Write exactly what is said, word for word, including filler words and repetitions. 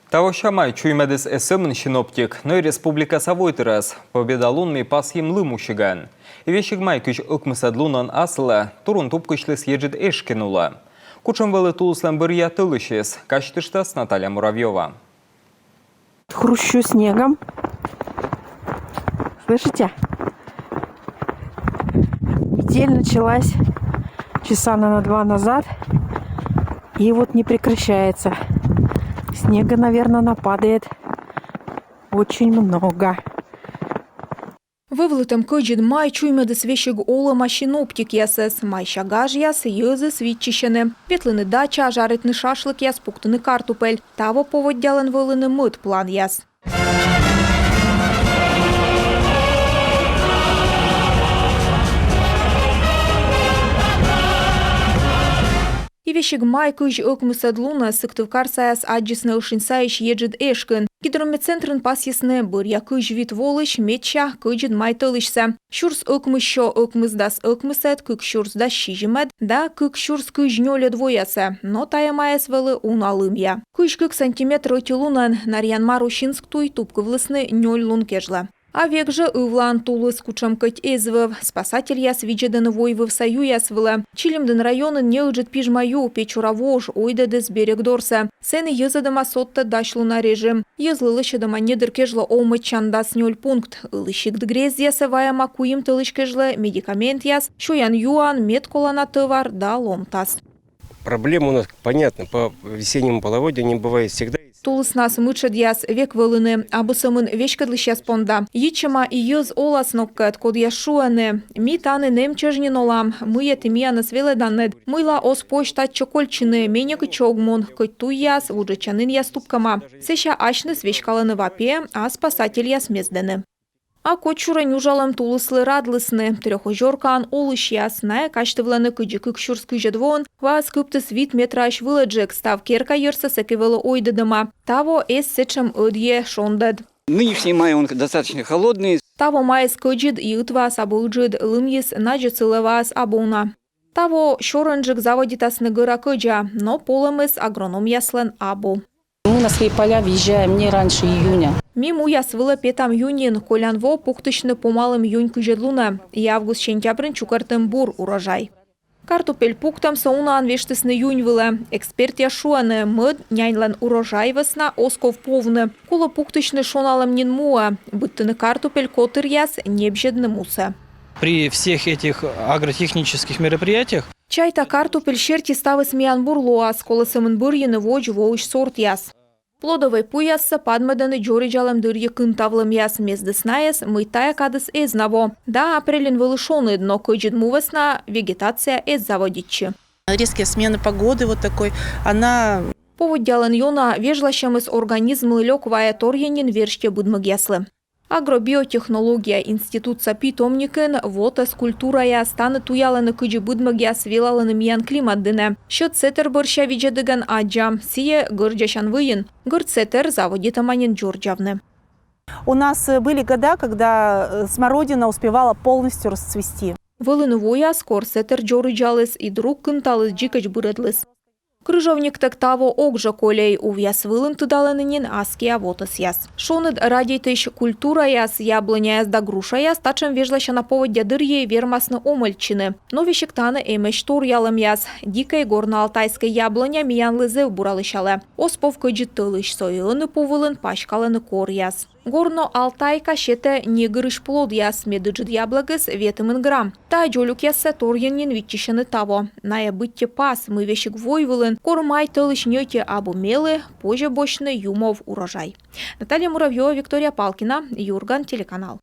Тавося май чуймӧдіс эз сӧмын синоптик, но и республикаса войтырӧс. Победа лун ми пасйим лым усигӧн. И весиг май кызь ӧкмысӧд лунӧн асылӧ турун тупкысьліс еджыд Эшкин улӧ. Кутшӧм вӧлі тулыслӧн бӧръя тӧлысьыс, казьтыштас Наталья Муравьёва. Хрущу снегом. Слышите? Метель началась часа на, на два назад. И вот не прекращается. Снега, наверное, нападает очень много. Вӧвлытӧм кӧдзыд май чуймӧдіс весиг олӧма синоптикъясӧс. Майся гажъяс йӧзыс виччысьӧны. Ветлыны дачаӧ, жаритны шашлыкъяс, пуктыны картупель. Таво поводдялӧн вӧліны мӧд планъяс. И весиг май кызь ӧкмысӧд лунӧ сыктывкарсаяс аддзисны ӧшинь сайысь еджыд Эшкын. Гидрометцентрын пасйисны бӧръя кызь вит волысь медся кӧдзыд май тӧлысьсӧ. Сюрс ӧкмыссё ӧкмысдас ӧкмысӧд, кык сюрс дас сизимӧд да кык сюрс кызь нёльӧд воясӧ, но тайӧ майыс вӧлі уна лымъя. Кызь кык сантиметр ӧти лунӧн. Нарьян-Мар — Усинск туй тупкывлісны нёль лун кежлӧ. А век жӧ ывлаын тулыс кутшӧмкӧть эз вӧв. Спасательяс видзӧдӧны войвывса юяс вылӧ. Чилимдін районын неыджыд Пижма ю, Печора вож, ойдӧдіс берег дорсӧ. Сэні йӧзӧдӧма содтӧд дась луна режим. Йӧзлы лӧсьӧдӧма недыр кежлӧ овмӧсян дас нёль пункт. Ылі сикт-грездъясӧ вайӧма куим тӧлысь кежлӧ медикаментъяс, сёян-юан, медколана тӧвар да ломтас. Проблема у нас понятна. По весеннему половодью они бывают всегда. Тулыснас мытшӧдъяс век вӧліны, абу сӧмын веськӧдлысьяс понда. Йитчӧма и йӧз оласногкӧд, кодъяс шуӧны: «Ми тані нэм чӧж нин олам, мыйӧ ті миянӧс велӧданныд? Мыйла оз позь татчӧ кольччыны? Ме некытчӧ ог мун, кӧть туйяс, вуджӧдчанінъяс тупкӧма». Сэсся асьныс веськалӧны ва пиӧ, а спасательяс — мездӧны. А кодсюрӧ нюжалӧм тулыслы радлісны Трёхозёркаын олысьяс. Найӧ казьтывлӧны, кыдзи кык сюрс кызьӧд воын ваыс кыптіс вит метраысь вылӧджык. Став керка йӧрсӧ сэки вӧлі ойдӧдӧма. Таво эз сэтшӧм ӧдйӧ шондӧд. Нынешний май, он достаточно холодный. Таво майыс кӧдзыд, и ытваыс абу ыджыд, лымйыс надзӧ сылӧ, ваыс абу уна. Таво сёрӧнджык заводитасны гӧра кӧдза, но полӧмыс агрономъяслӧн абу. Мы на свои поля въезжаем не раньше июня. Ми муяс вылӧ петам юньын, колян во пуктысьны помалім юнь кызьӧд лунӧ, и август-сентябрын чукӧртім бур урожай. Картупель пуктӧмсӧ унаӧн вештісны юнь вылӧ. Экспертъяс шуӧны, мӧд няньлӧн урожай вӧсна оз ков повны. Колӧ пуктысьны шоналӧм нин муӧ, быдтыны картупель котыръяс, небзьӧдны мусӧ. При всех этих агротехнических мероприятиях... Чайта, картупель серти ставыс миян бур лоас, колӧ сӧмын бӧрйыны водз воысь сортъяс. Плодӧвӧй пуяссӧ падмӧдӧны дзоридзалӧм дырйи кынтавлӧмъяс. Мездіс найӧс, мый тайӧ кадыс эз на во. Да, апрельын вӧлі шоныд, но кӧдзыд му вӧсна вегетация эз заводитчы. Резкая смена погоды вот такой, она... Поводдялӧн ёна вежласьӧмыс организмлы лёк вайӧ, торйӧн нин верстьӧ быдмӧгъяслы. Агробиотехнология институтса питомникын вотӧс культураяс. Тані туялӧны, кыдзи быдмӧгъяс велалӧны миян климат дінӧ. Сьӧд сэтӧр бӧрся видзӧдігӧн аддза, сійӧ гӧрдзасян выйын. Гӧрд сэтӧр заводитӧма нин дзордзавны. У нас были года, когда смородина успевала полностью расцвести. Вӧліны вояс, кор сэтӧр дзоридзаліс и друг кынталіс, дзикӧдз бырӧдліс. Крыжовниктӧг таво ог жӧ кольӧй. Увъяс вылын тыдалӧны нин аскиа вотӧсъяс. Шоныд радейтысь культураяс, яблоняяс да грушаяс, татшӧм вежласяна поводдя дырйи вермасны омӧльтчыны. Но весиг тані эмӧсь торъялӧмъяс. Дикӧй горно-алтайскӧй яблоня миянлы зэв бура лӧсялӧ. Оз пов кӧдзыд тӧлысь, со и ӧні пу вылын паськалӧны коръяс. Горно-алтайка сетӧ негырысь плодъяс, медыджыд яблӧгыс ветымын грамм. Та дзолюкъяссӧ торйӧн нин виччысьӧны таво. Найӧ быттьӧ пас, мый весиг войвылын, кор май тӧлысь ньӧти абу мелі, позьӧ босьтны юмов урожай. Наталья Муравьёва, Виктория Палкина, «Юрган» телеканал.